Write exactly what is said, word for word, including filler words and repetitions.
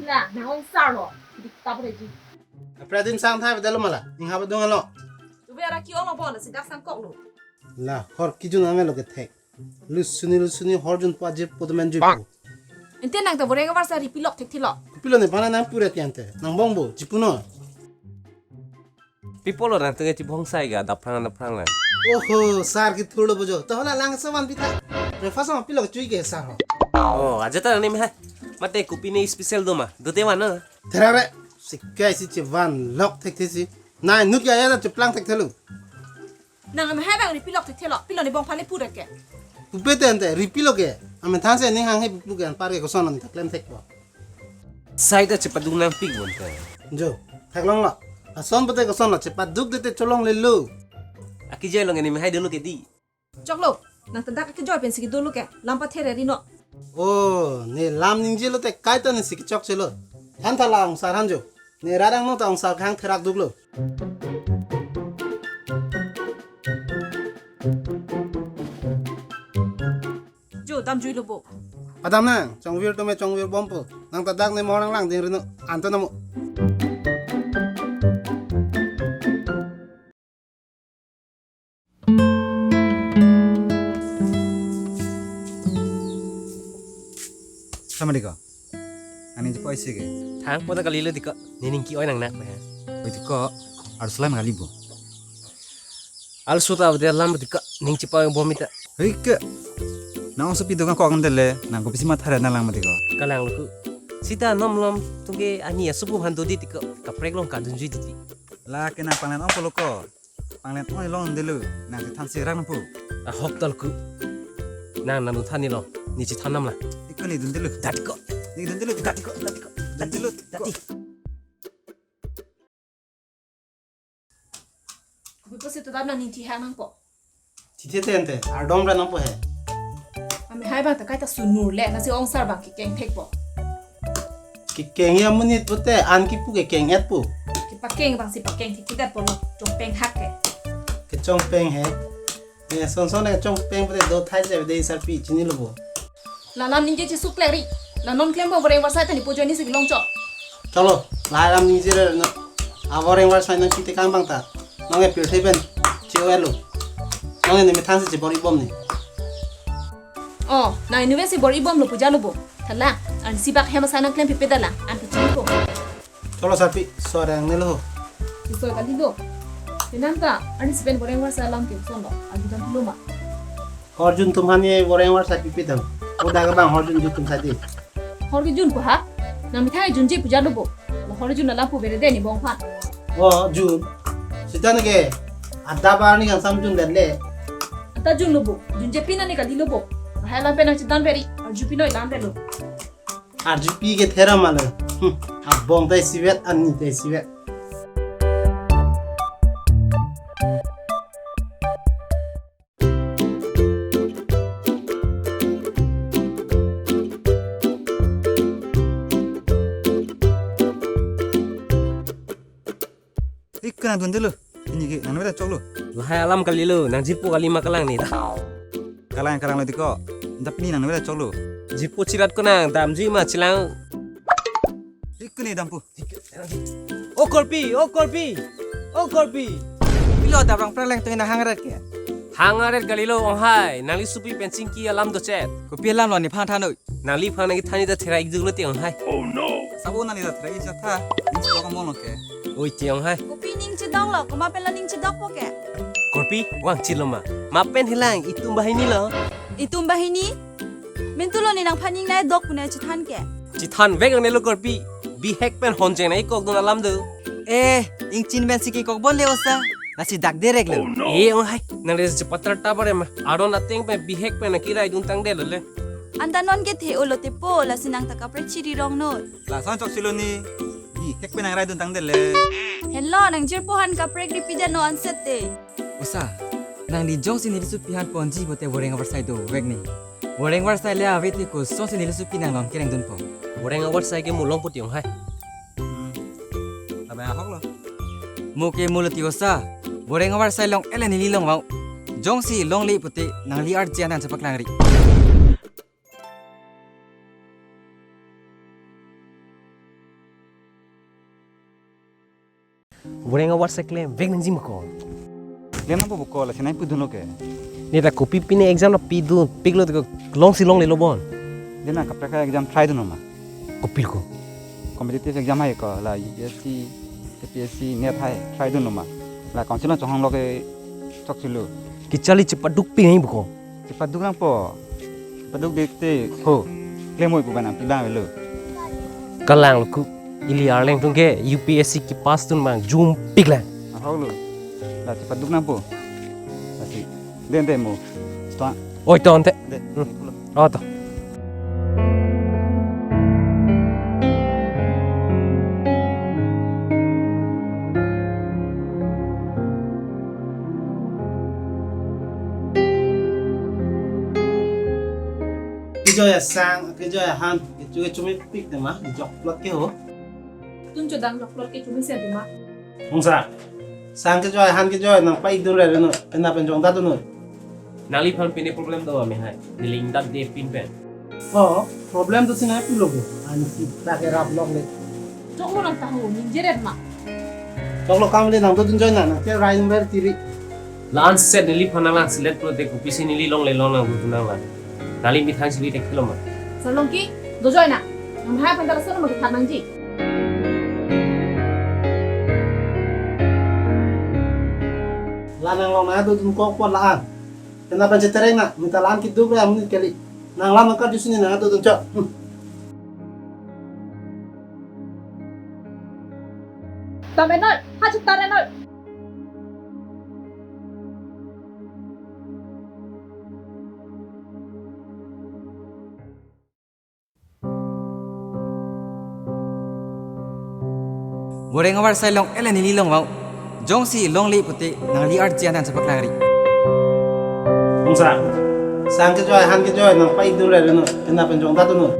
La, nang ongsar lo. Dik tap reji. Apre din sang thai bedalo mala. Ning haba dung alo. Tube ara ki ong lo bo, lasi dak sangkok lo. La, hor kijun ame lo kethek. Lusuni lusuni hor junpo, ajirpo, domen junpo. Ante nang ta boreng avarsai ripilok thekthelo. Pilo ne bana nang pura ti ante. Nang bong bo, jipunon. Pi pulo nang tenge chibong sai ga daphrang daphrang lang. Oho, sar kethurlo bojo. To hala lang sawan pitha. Breakfast ma pilok chui ke sar ho. Oh, aja ta ne me hai. Mate kopi ne special do ma. Dote van no. Therare. Sikai si chevan lok thekthesi. Nai nut ya ya cheplang thekthelo. Nang ame hai bang ripilok thekthelo. Pilo ne bong phale pura ke. Pupe te ante ripilok ke. Ame thanse ning hang he pupu ke anpar ke koson anta klem thekpo. Sai ta chepaduk nangpik bonta. Jo, theklonglo. Ason pute kosonlo, chepaduk dete cholonglelo. Akijoi long ne me hai dolo ke di. Choklo, nang ta dak akijoi pensi kedolo ke, lam pathere rino. Oh, ne lam ningjelo te kaita ne si kechokchelo. Thantha la ongsar han jo. Ne radang no ta ongsar khang therak duklo. Jo, damjuilo bo. Padam nang, chongvir tome chongvir bompo. Nang ta dak ne mohor nang lang ding rino. Anto namo. Sama diko. Ani jepo isi ke. Thang pota kalilo diko. Nening ke-oi nangnak pe. Oi diko. Arus lam kali bo. Arus ta ave alam diko. Ning chepa bom ita. Hei ke. Nang supi dokan kok nang dele. Nang kopi si matha nang lang ma diko. Kalang luku. Sita nom lom tungke ani asupu han dodi diko. Kaprek long kadunjui didi. La ke nang panglen ong polo ko. Panglen ong long delu. Nang chethan si rang pu. Ahok tol ku. Nang nang than ni long. Ne chethan nam la. Iko ne dun delu. Dati ko. Ne dun delu. Dati ko. Dati ko. Dati delu. Dati. Buto si tu dam nang ni thi ha nang po. Thi the te ante. Ardom ra nang po he. Ame hai bang ta kaita sunur le, nasi ongsar bang kekeng thek po. Kekeng ya monit pute, an kipu kekeng et po. Kepakeng bang si pakeng thek thek po lo, chongpeng hak ke. Kechongpeng he. Ne son son ne chongpeng pute do thai je de sarpi chinilo bo. La lam ningje chisuk kleri. La non klem bo boreng avarsai ta ne pujo ni si long chok. Cholo, la lam ningje re no. Aboreng avarsai nang kite kang bang ta. Nong e pirthe pen. Chio elo. Nong e ne methang si chibor-i bom ni. Oh, nang inutvet si bor-i bomlo pu jalo bo. Thala, an si bak hem asai nang klem pipe dala, an pu chini ko. Cholo sarpi, so rang ne lo. Sisoi kalilo. Penang ta, an si pen boreng avarsai alam ke son lo, agi dam pulo ma. Hor jun tum hani boreng avarsai pipe dam. O daga bang hor jun jun tum sadi. Hor ke jun ko ha? Nang mithai junje pu jalo bo. Lo hor jun alam pu bere de ni bong phan. O jun. Sita ne ke. Ada ba ni kan sam jun dan le. Ata junlo bo. Junje pin ani kalilo bo. Bahai lam pen nang chidan beri. Arju pinoi lam belo. Arju pi ke thera malo. Hmm. Abong tai sivet ani tai sivet. Ik nang dun delo. Ini ke nang beta choklo. Lahai alam kalilo, nang jirpo kali ma kalang ni ta. Kalang kalang lo diko. Tapi ni nang beta choklo. Jirpo chirat ko nang, damjui ma chilang. Ik ni dampo. O Korpi, o Korpi, o Korpi. Pilo dabrang prang leng tong na hangret ke. Hangret kalilo onghai, nangli supi pen chingki alam dochet. Kopi alam lo ni phang thanoi. Nangli phang nang than ni ta thera ik duklo te onghai. Sabo nangli ta thera ik sa tha. Ning chedok among lo ke. Oi te onghai. Kopi ning chedok lo, koma pen lo ning chedok po ke. Korpi, vang chilo ma. Ma pen hilang, itum bahini lo. Itum bahini? Mentu lo ni nang phaning nai dok pu nai chethan ke. Chethan vek ang nelo Korpi. Bihek pen honjeng nai kok dun alam do. Eh, ingchin pen si kekok bon le osa. Lasi dak derek lo. Eh, onghai. Nang le chepatar ta bare ma. Aron ateng pen bihek pen nang kirai dun tangdet lo le. Anta non ke the olo te po, lasi nang ta kaprek chiri rong noi. Lason chok chilo ni. Bihek pen nang rai dun tangdet le. Henlo, nang jirpo han kaprek ripi jano anset te. Osa, nangli jongsi neli supi han ponji pote boreng avarsai dovek ni. Boreng avarsai le ave te kosonsi neli supi nang long kereng dunpo. Boreng avarsai ke mo longpo te onghai. Hmm. Abang ahok lo. Mo ke mo lo te osa. Boreng avarsai long-et le neli long vang. Jongsi longle pote nangli arje an an chepaklang ri. Boreng avar sai klemvek nangji ma ko. Klem nangpo ko, lasi nangpudunlo ke. Ne ta kopi pine exam lo pidun, piklo te ko longsi longlelo bon. Dena kaprek a-exam try dunlo ma. Kopilo ko? Competitive exam hai ko, la U P S C, A P S C, NET hai try dunlo ma. La council along chonghanglo ke chokchelo. Kecharli chepadukpik nangji ma ko. Chepaduk nangpo. Chepaduk det te ho. Klem oi pu ba nangpi abang avelo. Kalang lo ko. Ili arleng atum ke U P S C kepass atum abang jumpik lang. Ahok lo. La chepaduk nangpo. Lasi. Den de mo. Sto. Oi, to ante. De. Hmm. Pulo. Oh, to. Kejoi asang, kejoi ahan, kecho kechomepik tema, jokplot ke ho. Tun chodang jokplot kechomesen tema. Hongsa. Sang kejoi, han kejoi, nangpa-ik dunre reno, penap pen jongdat dunnon. Nangliphan pine problem do ma hai. Neli ingdakde pin pen. Oh, problem do si nangpulo ko. Ansi ta kerap lok le. Choklo nang tahu, ninjeret ma. Choklo kam le nang dodun joi na, nang ke rai number tiri. La-an set neliphan nanglang selet pulote kopisi neli longle longle nang dodun nanglang. Nangli methang sili tek kilo ma. Salongki, dojoi na. Nang hai aphan ta lason ma kethan nangji. La nang long nang dodun kok po la-an. Kena pen chetereng na, mita la-an keduk re amonit kali. Nang lam nang karju si ne nang dodun chok. Hmm. Tame noi, ha chutare noi. Boreng avar sai long ele neli long vang. Jongsi longle pute nangli arjan an sepak langri. Hongsa. Sang kejoi, han kejoi, nangpa-ik dunre reno, penap pen jongdat dunnon.